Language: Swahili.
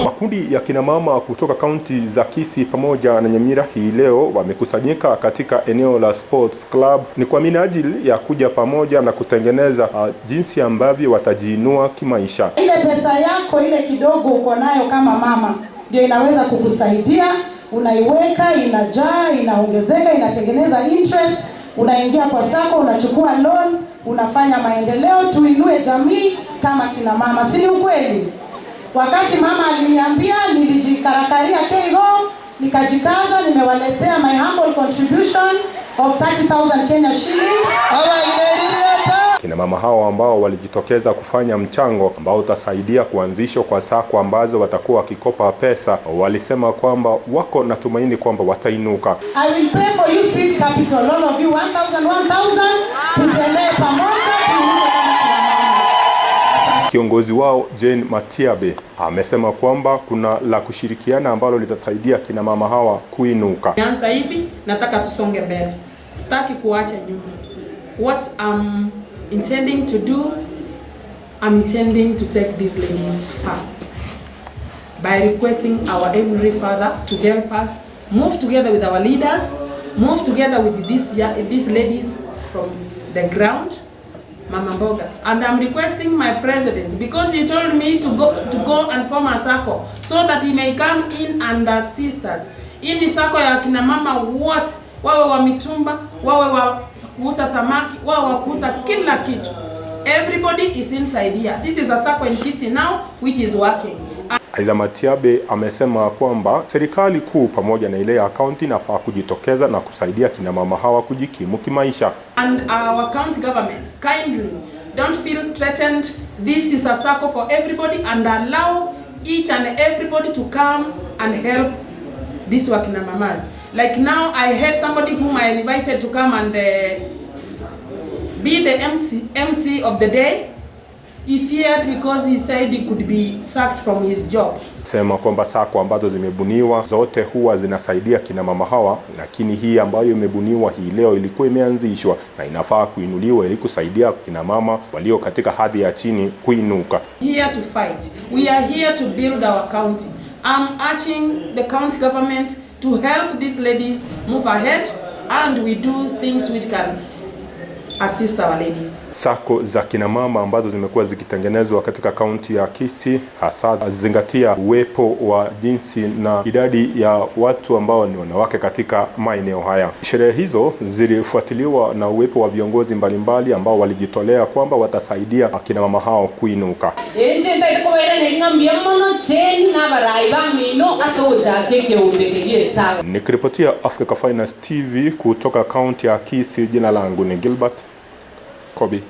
Makundi ya kinamama kutoka kaunti za Kisii pamoja na Nyamira hii leo wamekusanyika katika eneo la Sports Club. Ni kwa minajili ya kuja pamoja na kutengeneza jinsi ambavyo watajiinua kimaisha. Ile pesa yako ile kidogo uko nayo kama mama ndio inaweza kukusaidia, unaiweka, inajaa, inaongezeka, inatengeneza interest, unaingia kwa SACCO, unachukua loan, unafanya maendeleo, tuinue jamii kama kina mama, si ni ukweli? Wakati mama aliniambia, nilijikarakaria keigo, nikajikaza, nimewaletea my humble contribution of 30,000 Kenya shillings. Kina mama hao ambao walijitokeza kufanya mchango ambao utasaidia kuanzishwa kwa SACCO ambazo watakuwa wakikopa pesa, walisema kwamba wako na tumaini kwamba watainuka. I will pay for you seed capital, all of you 1,000, 1,000, tutembee pamoja, tuinuke kama kina mama. Kiongozi wao Jane Matiabe amesema kwamba kuna la kushirikiana ambalo litasaidia kina mama hawa kuinuka. Anza hivi, nataka tusonge mbele, sitaki kuacha nyuma. What I'm intending to do, I'm intending to take these ladies far by requesting our Heavenly Father to help us move together with our leaders, move together with these ladies from the ground, Mama Mboga. And I'm requesting my president, because he told me to go and form a SACCO so that he may come in and assist us. Hii ni SACCO ya kina mama wote, wawe wa mitumba, wawe wa kuuza samaki, wawe wa kuuza kila kitu. Everybody is inside here. This is a SACCO in Kisii now which is working. Aidha, Matiabe amesema kwamba serikali kuu pamoja na ile ya kaunti inafaa kujitokeza na kusaidia kina mama hawa kujikimu kimaisha. And our county government, kindly don't feel threatened. This is a SACCO for everybody, and allow each and everybody to come and help these wakina mamas. Like now, I had somebody whom I invited to come and be the MC of the day. He feared because he said he could be sacked from his job. Sema kwamba SACCO ambazo zimebuniwa zote huwa zinasaidia kina mama hawa, lakini hii ambayo imebuniwa hii leo ilikuwa imeanzishwa na inafaa kuinuliwa ili kusaidia kina mama walio katika hadhi ya chini kuinuka. Here to fight. We are here to build our county. I'm urging the county government to help these ladies move ahead, and we do things which can assist our ladies. SACCO za kina mama ambazo zimekuwa zikitengenezwa katika kaunti ya Kisii hasa zingatia uwepo wa jinsi na idadi ya watu ambao ni wanawake katika maeneo haya. Sherehe hizo zilifuatiliwa na uwepo wa viongozi mbalimbali ambao walijitolea kwamba watasaidia akina mama hao kuinuka. Enche ntaite kobaira ng'ambia mono cheni n'abarai bamino ase ochake keumbe sawa. Nikiripotia Africa Finest TV kutoka kaunti ya Kisii, jina langu ni Gilbert Kobi.